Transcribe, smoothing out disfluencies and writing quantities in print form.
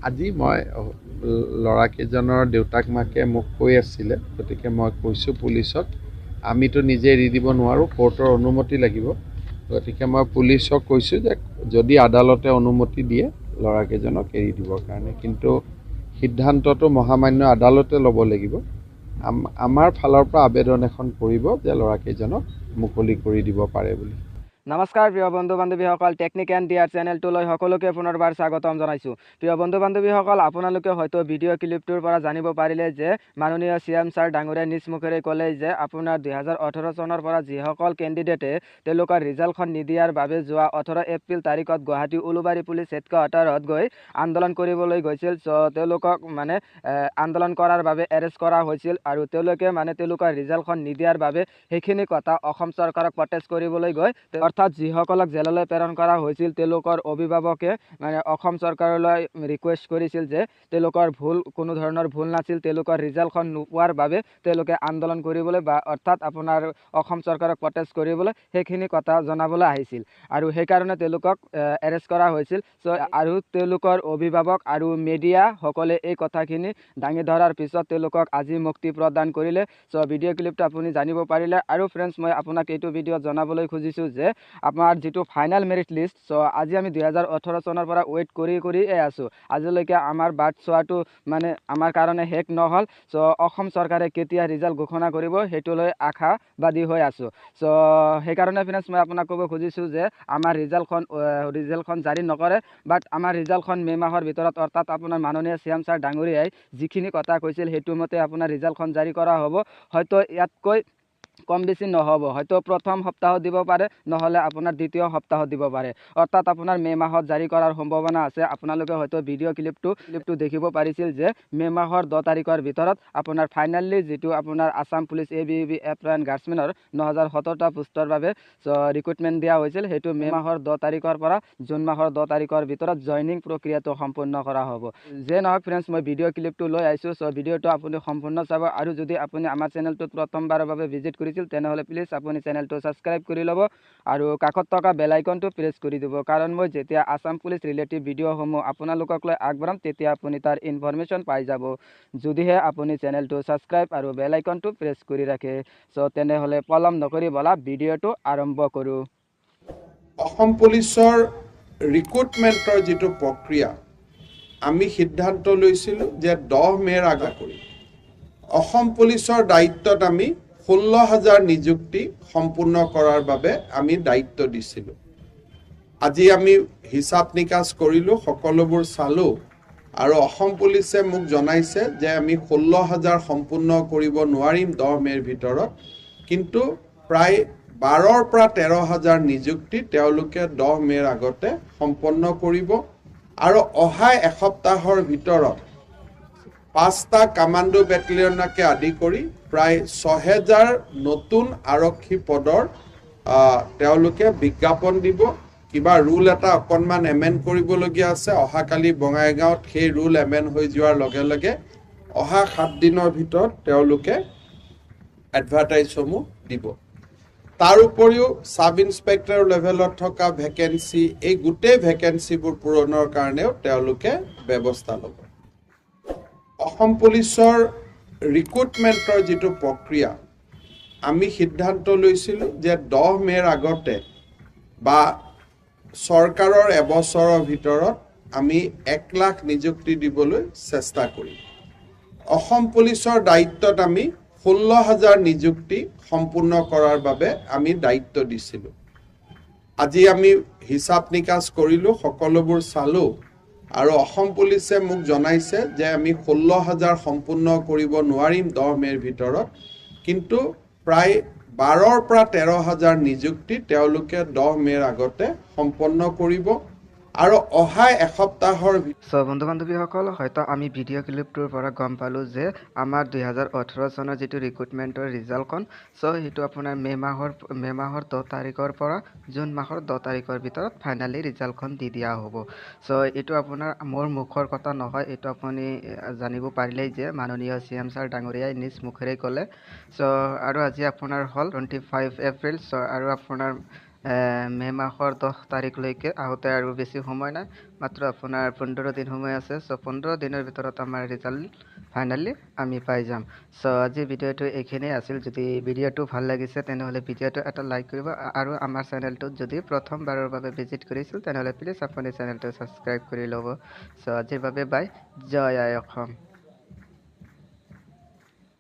আজি মই ল'ৰাকেইজনৰ দেউতাক মাকে মোক কৈ আছিলে, গতিকে মই কৈছোঁ পুলিচক, আমিতো নিজে এৰি দিব নোৱাৰোঁ, কোৰ্টৰ অনুমতি লাগিব। গতিকে মই পুলিচক কৈছোঁ যে যদি আদালতে অনুমতি দিয়ে ল'ৰাকেইজনক এৰি দিবৰ কাৰণে, কিন্তু সিদ্ধান্তটো মহামান্য আদালতে ল'ব লাগিব। আমাৰ ফালৰ পৰা আবেদন এখন কৰিব যে ল'ৰাকেইজনক মুকলি কৰি দিব পাৰে বুলি। নমস্কাৰ প্ৰিয় বন্ধু বান্ধৱীসকল, টেকনিক এণ্ড ডিয়াৰ চেনেলটোলৈ সকলোকে পুনৰবাৰ স্বাগতম জনাইছোঁ। প্ৰিয় বন্ধু বান্ধৱীসকল, আপোনালোকে হয়তো ভিডিঅ' ক্লিপটোৰ পৰা জানিব পাৰিলে যে মাননীয় চি এম ছাৰ ডাঙৰীয়াই নিজ মুখেৰে ক'লে যে আপোনাৰ 2018 চনৰ পৰা যিসকল কেণ্ডিডেটে তেওঁলোকৰ ৰিজাল্টখন নিদিয়াৰ বাবে যোৱা 18 এপ্ৰিল তাৰিখত গুৱাহাটী উলুবাৰী পুলিচ হেডকোৱাৰ্টাৰত গৈ আন্দোলন কৰিবলৈ গৈছিল, চ' তেওঁলোকক মানে আন্দোলন কৰাৰ বাবে এৰেষ্ট কৰা হৈছিল আৰু তেওঁলোকে মানে তেওঁলোকৰ ৰিজাল্টখন নিদিয়াৰ বাবে সেইখিনি কথা অসম চৰকাৰক প্ৰটেষ্ট কৰিবলৈ গৈ, অৰ্থাৎ যিসকলক জেললৈ প্ৰেৰণ কৰা হৈছিল তেওঁলোকৰ অভিভাৱকে মানে অসম চৰকাৰলৈ ৰিকুৱেষ্ট কৰিছিল যে তেওঁলোকৰ ভুল, কোনো ধৰণৰ ভুল নাছিল, তেওঁলোকৰ ৰিজাল্টখন নোপোৱাৰ বাবে তেওঁলোকে আন্দোলন কৰিবলৈ বা অৰ্থাৎ আপোনাৰ অসম চৰকাৰক প্ৰটেষ্ট কৰিবলৈ সেইখিনি কথা জনাবলৈ আহিছিল আৰু সেইকাৰণে তেওঁলোকক এৰেষ্ট কৰা হৈছিল। চ' আৰু তেওঁলোকৰ অভিভাৱক আৰু মিডিয়াসকলে এই কথাখিনি দাঙি ধৰাৰ পিছত তেওঁলোকক আজি মুক্তি প্ৰদান কৰিলে। চ' ভিডিঅ' ক্লিপটো আপুনি জানিব পাৰিলে। আৰু ফ্ৰেণ্ডছ, মই আপোনাক এইটো ভিডিঅ'ত জনাবলৈ খুজিছোঁ যে আপোনাৰ যিটো ফাইনেল মেৰিট লিষ্ট, চ' আজি আমি 2018 চনৰ পৰা ৱেইট কৰি কৰিয়ে আছোঁ, আজিলৈকে আমাৰ বাট চোৱাটো মানে আমাৰ কাৰণে শেষ নহ'ল। চ' অসম চৰকাৰে কেতিয়া ৰিজাল্ট ঘোষণা কৰিব সেইটোলৈ আশাবাদী হৈ আছোঁ। চ' সেইকাৰণে ফ্ৰেণ্ডছ, মই আপোনাক ক'ব খুজিছোঁ যে আমাৰ ৰিজাল্টখন জাৰি নকৰে, বাট আমাৰ ৰিজাল্টখন মে' মাহৰ ভিতৰত, অৰ্থাৎ আপোনাৰ মাননীয় চি এম ছাৰ ডাঙৰীয়াই যিখিনি কথা কৈছিল সেইটো মতে আপোনাৰ ৰিজাল্টখন জাৰি কৰা হ'ব। হয়তো ইয়াতকৈ কম বেছি নহ'ব, হয়তো প্ৰথম সপ্তাহত দিব পাৰে, নহ'লে আপোনাৰ দ্বিতীয় সপ্তাহত দিব পাৰে, অৰ্থাৎ আপোনাৰ মে' মাহত জাৰি কৰাৰ সম্ভাৱনা আছে। আপোনালোকে হয়তো ভিডিঅ' ক্লিপটো দেখিব পাৰিছিল যে মে' মাহৰ 10 তাৰিখৰ ভিতৰত আপোনাৰ ফাইনেলি যিটো আপোনাৰ Assam police A B B apprentice গাৰ্ডছমেনৰ 9017টা পোষ্টৰ বাবে ৰিক্ৰুটমেণ্ট দিয়া হৈছিল, সেইটো মে' মাহৰ 10 তাৰিখৰ পৰা জুন মাহৰ 10 তাৰিখৰ ভিতৰত জইনিং প্ৰক্ৰিয়াটো সম্পূৰ্ণ কৰা হ'ব। যে নহওক ফ্ৰেণ্ডছ, মই ভিডিঅ' ক্লিপটো লৈ আহিছোঁ, চ' ভিডিঅ'টো আপুনি সম্পূৰ্ণ চাব। আৰু যদি আপুনি আমাৰ চেনেলটোত প্ৰথমবাৰৰ বাবে ভিজিট কৰিছিল তেনেহ'লে প্লিজ আপুনি চেনেলটো ছাবস্ক্ৰাইব কৰি ল'ব আৰু কাষত থকা বেল আইকনটো প্ৰেছ কৰি দিব, কাৰণ মই যেতিয়া আছাম পুলিচ ৰিলেটিভ ভিডিঅ'সমূহ আপোনালোকক লৈ আগবঢ়াম তেতিয়া আপুনি তাৰ ইনফৰমেশ্যন পাই যাব, যদিহে আপুনি চেনেলটো ছাবস্ক্ৰাইব আৰু বেল আইকনটো প্ৰেছ কৰি ৰাখে। চ' তেনেহ'লে পলম নকৰি ব'লা ভিডিঅ'টো আৰম্ভ কৰোঁ। অসম পুলিচৰ ৰিক্ৰুটমেণ্টৰ যিটো প্ৰক্ৰিয়া, আমি সিদ্ধান্ত লৈছিলোঁ যে 10 মে'ৰ আগত কৰিম। অসম পুলিচৰ দায়িত্বত আমি 16,000 নিযুক্তি সম্পূৰ্ণ কৰাৰ বাবে আমি দায়িত্ব দিছিলোঁ। আজি আমি হিচাপ নিকাচ কৰিলোঁ, সকলোবোৰ চালোঁ আৰু অসম পুলিচে মোক জনাইছে যে আমি 16,000 সম্পূৰ্ণ কৰিব নোৱাৰিম 10 মে'ৰ ভিতৰত, কিন্তু প্ৰায় 12ৰ পৰা 13,000 নিযুক্তি তেওঁলোকে 10 মে'ৰ আগতে সম্পন্ন কৰিব আৰু অহা এসপ্তাহৰ ভিতৰত 5টা কামাণ্ডো বেটেলিয়নকে আদি কৰি প্ৰায় 6,000 নতুন আৰক্ষী পদৰ তেওঁলোকে বিজ্ঞাপন দিব। কিবা ৰুল এটা অকণমান এমেণ্ড কৰিবলগীয়া আছে, অহাকালি বঙাইগাঁৱত সেই ৰুল এমেণ্ড হৈ যোৱাৰ লগে লগে অহা 7 দিনৰ ভিতৰত তেওঁলোকে এডভাৰটাইজসমূহ দিব। তাৰ উপৰিও ছাব ইনস্পেক্টৰ লেভেলত থকা ভেকেঞ্চি, এই গোটেই ভেকেঞ্চিবোৰ পূৰণৰ কাৰণেও তেওঁলোকে ব্যৱস্থা ল'ব। অসম পুলিচৰ ৰিক্ৰুটমেণ্টৰ যিটো প্ৰক্ৰিয়া, আমি সিদ্ধান্ত লৈছিলোঁ যে 10 মে'ৰ আগতে বা চৰকাৰৰ এবছৰৰ ভিতৰত আমি 1 লাখ নিযুক্তি দিবলৈ চেষ্টা কৰিম। অসম পুলিচৰ দায়িত্বত আমি 16,000 নিযুক্তি সম্পূৰ্ণ কৰাৰ বাবে আমি দায়িত্ব দিছিলোঁ। আজি আমি হিচাপ নিকাচ কৰিলোঁ, সকলোবোৰ চালোঁ আৰু অসম পুলিচে মোক জনাইছে যে আমি 16,000 সম্পূৰ্ণ কৰিব নোৱাৰিম 10 মে'ৰ ভিতৰত, কিন্তু প্ৰায় 12ৰ পৰা 13,000 নিযুক্তি তেওঁলোকে 10 মে'ৰ আগতে সম্পন্ন কৰিব আৰু অহা এসপ্তাহৰ। চ' বন্ধু বান্ধৱীসকল, হয়তো আমি ভিডিঅ' ক্লিপটোৰ পৰা গম পালোঁ যে আমাৰ 2018 চনৰ যিটো ৰিক্ৰুটমেণ্টৰ ৰিজাল্টখন, চ' সেইটো আপোনাৰ মে' মাহৰ 10 তাৰিখৰ পৰা জুন মাহৰ 10 তাৰিখৰ ভিতৰত ফাইনেলি ৰিজাল্টখন দি দিয়া হ'ব। চ' এইটো আপোনাৰ মোৰ মুখৰ কথা নহয়, এইটো আপুনি জানিব পাৰিলেই যে মাননীয় চি এম ছাৰ ডাঙৰীয়াই নিজ মুখেৰে ক'লে। চ' আৰু আজি আপোনাৰ হ'ল 25 এপ্ৰিল। চ' আৰু আপোনাৰ মে' মাহৰ 10 তাৰিখলৈকে আহোঁতে আৰু বেছি সময় নাই, মাত্ৰ আপোনাৰ 15 দিন সময় আছে। চ' 15 দিনৰ ভিতৰত আমাৰ ৰিজাল্ট ফাইনেলি আমি পাই যাম। চ' আজি ভিডিঅ'টো এইখিনিয়ে আছিল। যদি ভিডিঅ'টো ভাল লাগিছে, তেনেহ'লে ভিডিঅ'টো এটা লাইক কৰিব আৰু আমাৰ চেনেলটোত যদি প্ৰথমবাৰৰ বাবে ভিজিট কৰিছিল, তেনেহ'লে প্লিজ আপুনি চেনেলটো ছাবস্ক্ৰাইব কৰি ল'ব। চ' আজিৰ বাবে বাই, জয় আই অসম।